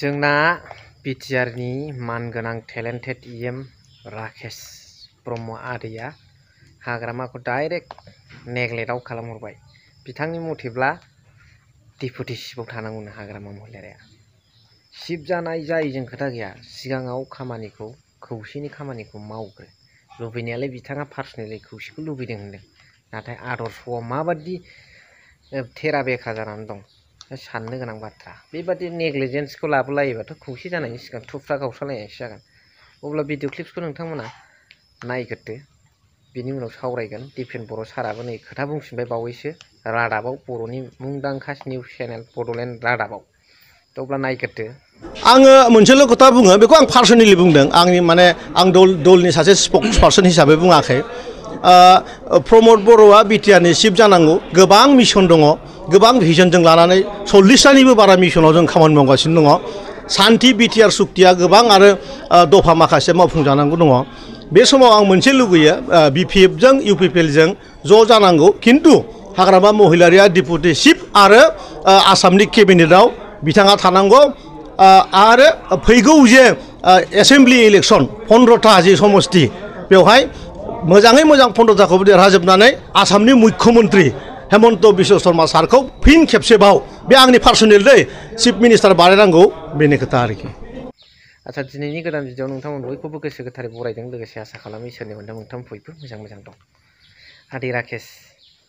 जोंना बिटिआरनि मानगोनां टेलेन्टेड इएम राकेश ब्रह्म आदैया हाग्रामाखौ डाइरेक्ट नेग्लेक्टआव खालामहरबाय। बिथांनि मथेब्ला डेपुटि चिफआव थानांगौनो हाग्रामा महिलारिया। चिफ जानाय जायैजों खोथा गैया, सिगाङाव खामानिखौ खौसेनि खामानिखौ मावग्रो। लुबैनायालाय बिथाङा पार्सनेलि खौसेखौ लुबैदों होनदों, नाथाय आदर्शआव माबादि थेरा बेखा जानानै दं साननो गोनां बाथ्रा। बेबादि नेग्लिजेन्सखौ लाबोलायोबाथ' खौसे जानायनि सिगां थुफ्रा गावस्रालायनायसो जागोन। अब्ला भिडिअ क्लिप्सखौ नोंथांमोना नायग्रोदो, बिनि उनाव सावरायगोन। दिपेन बर' साराबो नै खोथा बुंफिनबाय बावैसो रादाबाव, बर'नि मुंदांखा निउस चेनेल बड'लेण्ड रादाबाव। अब्ला नायग्रोदो। आङो मोनसेल' खोथा बुङो, बेखौ आं पार्सनेलि बुंदों, आं दलनि सासे स्पक्स पार्सन हिसाबै बुङाखै। प्रमद बर'आ बिटिआरनि चिफ जानांगौ, गोबां मिशन दङ, गोबां भिजनजों लानानै 40टानिबो बारा मिशनाव जों खामानि मावगासिनो दङ। सान्थि बिटिआर सुक्तिया गोबां आरो दफा माखासे मावफुंजानांगौ दङ। बे समाव आं मोनसे लुगैयो, बिपिएफजों इउपिपिएलजों ज' जानांगौ, खिन्थु हाग्रामा महिलारिया डेपुटि चिफ आरो आसामनि केबिनेटआव बिथाङा थानांगौ। आरो फैगौ जे एसेम्बलि इलेक्सन 15टा जे समस्ति, बेवहाय मोजाङै मोजां 15टाखौबो देरहाजोबनानै आसामनि मुख्यमन्त्रि हेमन्त बिश्व शर्मा सारखौ फिन खेबसेबाव, बे आंनि पार्सनेल दै, चिफ मिनिस्टार बानायनांगौ, बेनि खोथा आरोखि। आच्छा, दिनैनि गोदान भिडिअआव नोंथांमोन बयखौबो गोसो गोथारै बरायदों, लोगोसे आसा खालामो इसोरनि अननायाव नोंथांमोन बयबो मोजां दं। आदै राकेश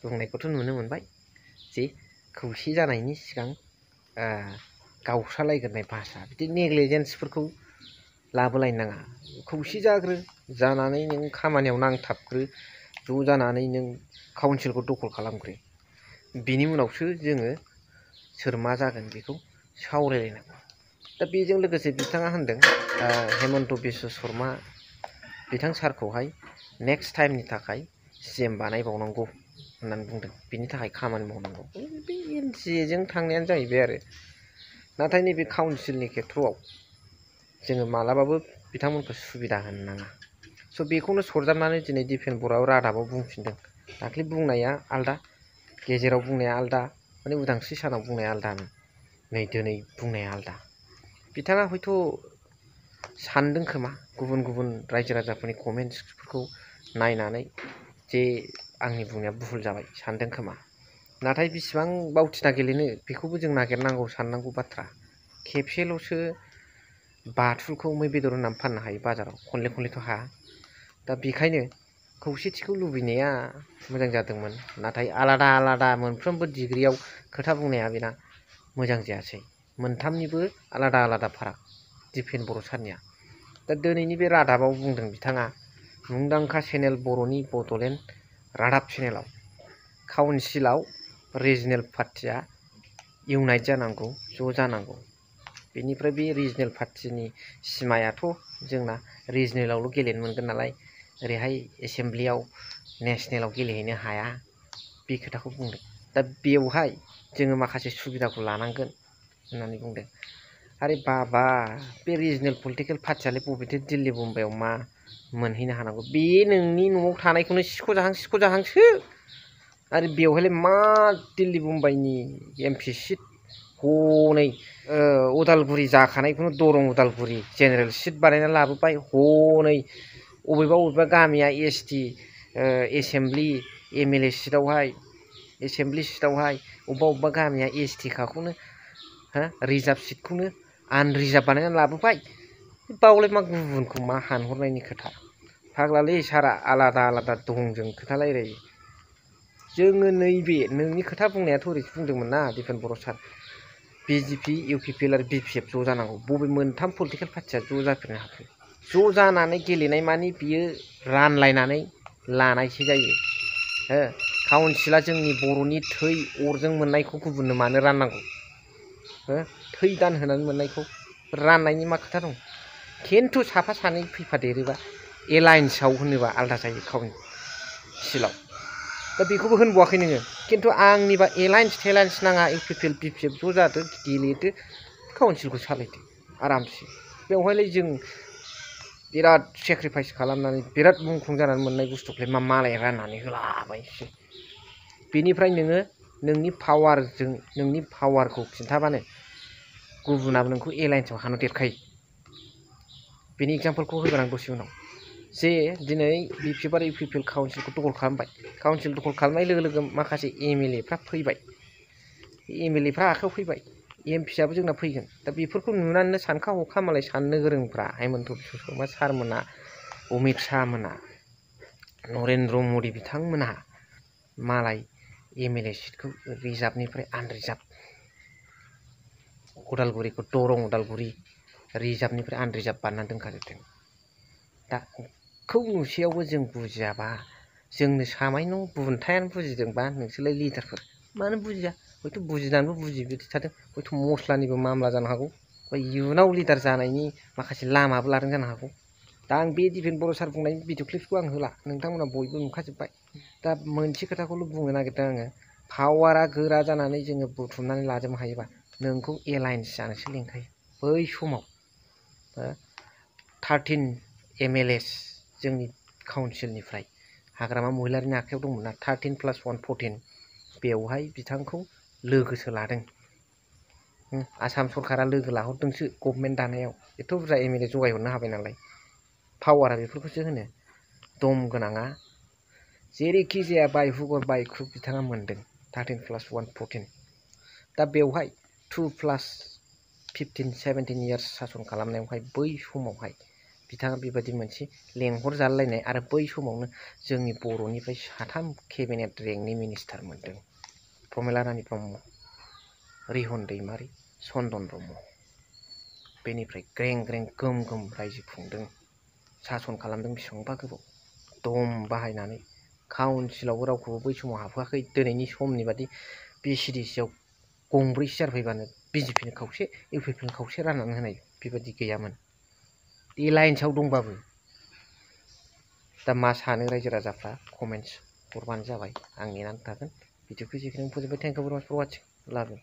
बुंनायखौथ' नुनो मोनबाय जे खौसे जानायनि सिगां गावस्रालायग्रोनाय भाषा, बिदि नेग्लिजेन्सफोरखौ लाबोलायनो नाङा। खौसे जाग्रो, जानानै नों खामानियाव नांथाबग्रो, ज' जानानै नों काउन्सिलखौ दखल खालामग्रो। बिनि उनावसो जोङो सोर मा जागोन बेखौ सावरायलायनांगौ। दा बेजों लोगोसे बिथाङा होनदों हेमन्त बिश्व शर्मा बिथां सारखौहाय नेक्स्ट टाइमनि थाखाय सिएम बानायबावनांगौ होननानै बुंदों, बिनि थाखाय खामानि मावनांगौ। बे एनडिएजों थांनायानो जाहैबाय आरो। नाथाय नैबे काउन्सिलनि खेथ्रआव जोङो मालाबाबो बिथांमोनखौ सुबिदा होनो नाङा। स' बेखौनो सरजाबनानै दिनै दिपेन बर'आ रादाबाव बुंफिनदों। दाख्लै बुंनाया आलदा, गेजेराव बुंनाया आलदा, माने उदांस्रि सानाव बुंनाया आलदामोन, नै दिनै बुंनाया आलदा। बिथाङा हयथ' सानदों खोमा गुबुन रायजो राजाफोरनि कमेन्ट्सफोरखौ नायनानै जे आंनि बुंनाया भुल जाबाय सानदों खोमा। नाथाय बिसिबां बावथिना गेलेनो बेखौबो जों नागिरनांगौ, साननांगौ बाथ्रा। खेबसेल'सो बाथुलखौ मै बेदर होननानै फाननो हायो बाजाराव, खनलेथ' हाया। दा बेखायनो खौसेथिखौ लुबैनाया मोजां जादोंमोन, नाथाय आलादा मोनफ्रोमबो डिग्रियाव खोथा बुंनाया बेना मोजां जायासै। मोनथामनिबो आलादा फाराग दिपेन बर' सारनिया। दा दिनैनि बे रादाबाव बुंदों बिथाङा, मुंदांखा चेनेल बर'नि बड'लेण्ड रादाब चेनेलाव काउन्सिलाव रिजनेल पार्टिया इउनाइट जानांगौ, ज' जानांगौ। बेनिफ्राय बे रिजनेल पार्टिनि सिमायाथ' जोंना रिजनेलावल' गेलेनो मोनगोन नालाय, ओरैहाय एसेम्ब्लियाव नेसनेलाव गेलेहैनो हाया, बे खोथाखौ बुंदों। दा बेवहाय जोङो माखासे सुबिदाखौ लानांगोन होननानै बुंदों। आरे बाबा, बे रिजनेल पलिटिकेल पार्टियालाय बबेथो दिल्ली मुम्बाइआव मा मोनहैनो हानांगौ? बे नोंनि न'आव थानायखौनो सिख' जाहांसो। आरो बेवहायलाय मा दिल्ली मुम्बाइनि एमपि सिट, हनै उदालगुरि जाखानायखौनो दरं उदालगुरि जेनेरेल सिट बानायना लाबोबाय। हनै अबेबा गामिया एसटि एसेम्ब्लि एमएलए सिटआवहाय, एसेम्ब्लि सिटआवहाय अबेबा गामिया एसटि खाखौनो रिजार्भ सिटखौनो आनरिजार्भ बानायनानै लाबोबाय। बावलाय मा गुबुनखौ मा हानहरनायनि खोथा? फाग्लालै सारा आलादा दं, जों खोथा रायलायो। जोङो नैबे नोंनि खोथा बुंनायाथ' ओरैसो बुंदोंमोन ना दिपेन बर' सार, बिजेपि इउपिपिएल आरो बिपिएफ ज' जानांगौ। बबे मोनथाम पलिटिकेल पार्टिया ज' जाफेरनो हाखो? ज' जानानै गेलेनाय मानि बियो रानलायनानै लानायसो जायो। काउन्सिला जोंनि बर'नि थै अरजों मोननायखौ गुबुननो मानो राननांगौ? थै दान होनानै मोननायखौ राननायनि मा खोथा दं? खिन्थु साफा सानै फैफादेरोबा एलायन्सआव होनोबा आलादा जायो काउन्सिलाव। दा बेखौबो होनबावाखै नोङो, खिन्थु आंनिबा एलायन्स थेलायन्स नाङा, इउपिपिएल बिपिएफ ज' जादो, गेलेदो, काउन्सिलखौ सालायदो आरामसे। बेवहायलाय जों बिराद सेक्रिफाइस खालामनानै बिराद मुंख्लं जानानै मोननाय बुस्थुखौलाय मालाय राननानै होलाबायसै। बेनिफ्राय नोङो नोंनि पावारजों, नोंनि पावारखौ खिन्थाबानो गुबुनाबो नोंखौ एलायन्सआव हानो देरखायो बेनि एग्जाम्पलखौ होगोन आं दसे उनाव जे दिनै बिपिएफ आरो इउपिपिएल काउन्सिलखौ दखल खालामबाय काउन्सिल दखल खालामनाय लोगो लोगो माखासे एमएलएफ्रा फैबाय एमएलएफ्रा आखायाव फैबाय एमपिआबो जोंना फैगोन दा बेफोरखौ नुनानैनो सानखा हखा मालाय साननो गोरोंफ्रा हेमन्त बिश्व शर्मा सारमोना अमित शाह मोना नरेन्द्र मदि बिथांमोनहा मालाय एमएलए सिटखौ रिजार्भनिफ्राय आनरिजार्भ उदालगुरिखौ दरं उदालगुरि रिजार्भनिफ्राय आनरिजार्भ बानायना दोनखाजोबदों दा खौ नुसेयावबो जों बुजियाबा जोंनो सामायन' बुंथायानो बुजिदोंबा नोंसोरलाय लिडारफोर मानो बुजिया हयथ' बुजिनानैबो बुजिबाय थादों हयथ' मस्लानिबो मामला जानो हागौ बा इयुनाव लिडार जानायनि माखासे लामाबो लादों जानो हागौ दा आं बे दिपेन बर' सार बुंनाय भिडिअ क्लिपखौ आं होला नोंथांमोना बयबो नुखाजोब्बाय दा मोनसे खोथाखौल' बुंनो नागिरदों आङो पावारा गोरा जानानै जोङो बुथुमनानै लाजोबनो हायोबा नोंखौ एलायन्स जानोसो लिंखायो बै समाव 13 एमएलएस जोंनि काउन्सिलनिफ्राय हाग्रामा महिलारिनि आखायाव दंमोन ना 13+1 14 बेवहाय बिथांखौ लोगोसो लादों आसाम सरकारा लोगो लाहरदोंसो गभर्नमेन्ट दानायाव एथ' बुरजा एमएलए जगायहरनो हाबाय नालाय पावारा बेफोरखौसो होनो दम गोनाङा जेरैखि जाया बायहुगर बायख्रुब बिथाङा मोनदों 13+1 14 दा बेवहाय 2+15 17 इयार्स सासन खालामनायावहाय बै समावहाय बिथाङा बेबायदि मोनसे लेंहर जालायनाय आरो बै समावनो जोंनि बर'निफ्राय 3 केबिनेट रेंकनि मिनिस्टार मोनदों प्रमिला रानी ब्रह्म रिहन दैमारि चन्दन ब्रह्म बेनिफ्राय ग्रें ग्रें गोम गोम रायजो खुंदों सासन खालामदों बेसेबांबा गोबाव दम बाहायनानै काउन्सिलावबो रावखौबो बै समाव हाबहोआखै दिनैनि समनि बादि बिसिडिसिआव गंब्रै सियार फैबानो बिजेपिनो खावसे इउपिपिनो खावसे राननानै होनाय बेबायदि गैयामोन एलायन्सआव दंबाबो दा मा सानो रायजो राजाफ्रा कमेन्ट्स हरबानो जाबाय आं नेनानै थागोन भिडिअखौ जेखिनि फोजोबबाय थेंक इउ भेरि माच फर वाचिं लाभ इउ